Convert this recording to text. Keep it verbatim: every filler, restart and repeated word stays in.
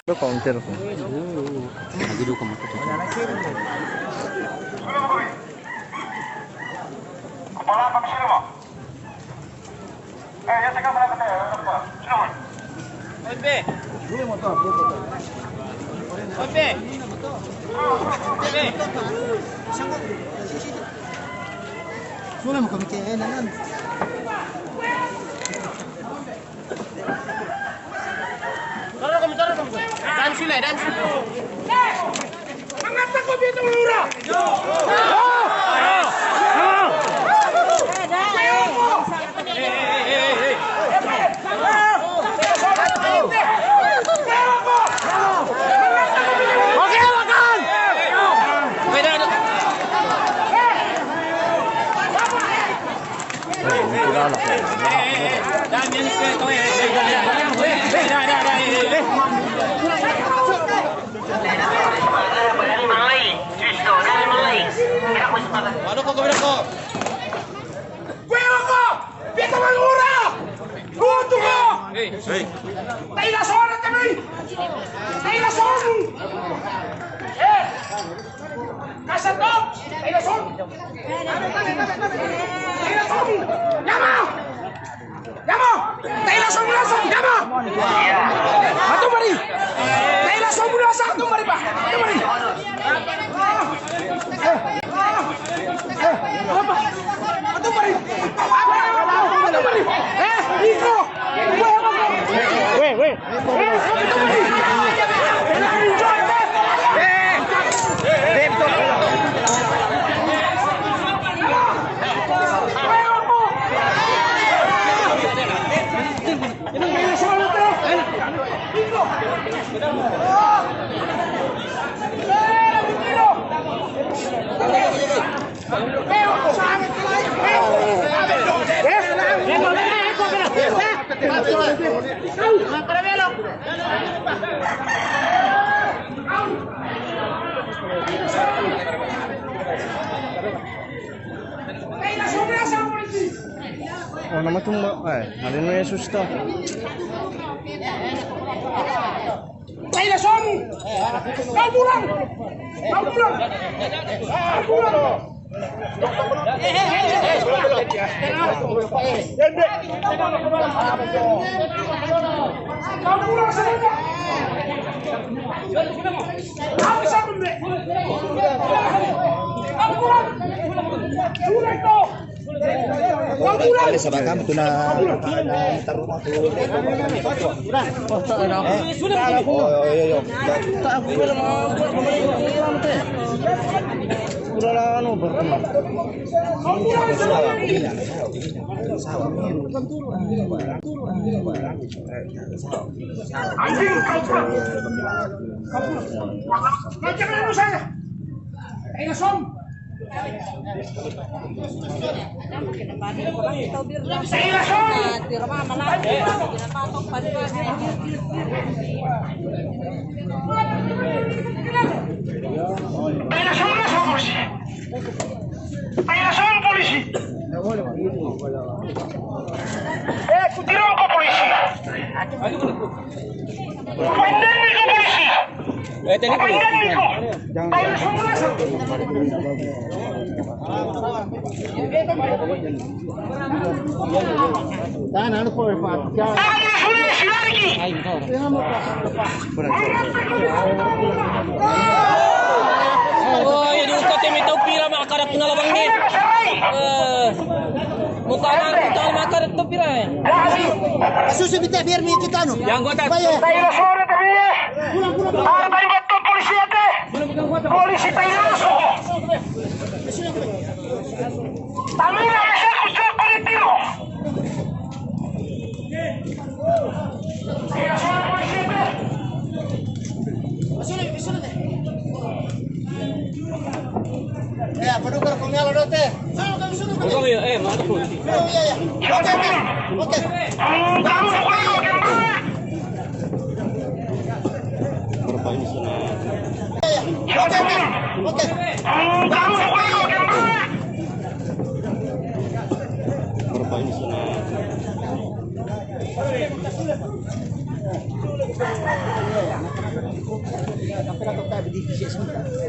Telepon, telepon. Lagi dua kamu tutup. Sule mo kami kay, eh, nanan. Dansu le, dansu. Mangata ko dito, Lura. Ano ko gawin ako? Kuya ko! Pita Mangura! Buto ko! Hey, hey. Tayo na sa oras kami! Tayo na sa oras! Eh! Kasatok! Tayo na sa oras! Tayo na sa oras! Yama! Yama! Tayo na sa oras! Yama! Ato mari! Tayo na sa oras! Ato mari ba? Ato mari! Oh, nama tumba, eh, mana na Yesus ta? Tayo na son! Kau pulang! Kau pulang! Kau pulang! Kami sa bakam, ito na, na, na, oh, yo, yo, yo. Wala na, ano, ba? Anjing, kau pulang. Kau pulang. Kau jangan anu saya. Ayo, Som. Saya, Som. Ayo, Som, Som, Som. Ayo, Som, polisi. Eh, ku tiro ko polisi. Ku paindan ko polisi. Eh, tadi polisi. Ku paindan ko. Ayo, Som, Som. Tahan, ano po, eh, pa-, Tahan mo na sila, sila, Ricky. Oh, iya, di ukat ya, may tau pira, makakarap na labang ni. Eh, mukha na, mukha na makakarap to pira, eh. Susunod na, biar may kita, no? Yang gua tak. Tayo na, sure, tabi, eh. Para tayo ba to, polisi, ate? Polisi, tayo na, so. Tamina, ese es usted politico. Eh, apa dulu kalau kau nyala dote? Bukan ya, eh, mana polisi? Oh, iya, iya. Oke, oke. Oke. Berapa ini sana? Iya, iya. Oke, oke. Oke. Berapa ini sana? Yes.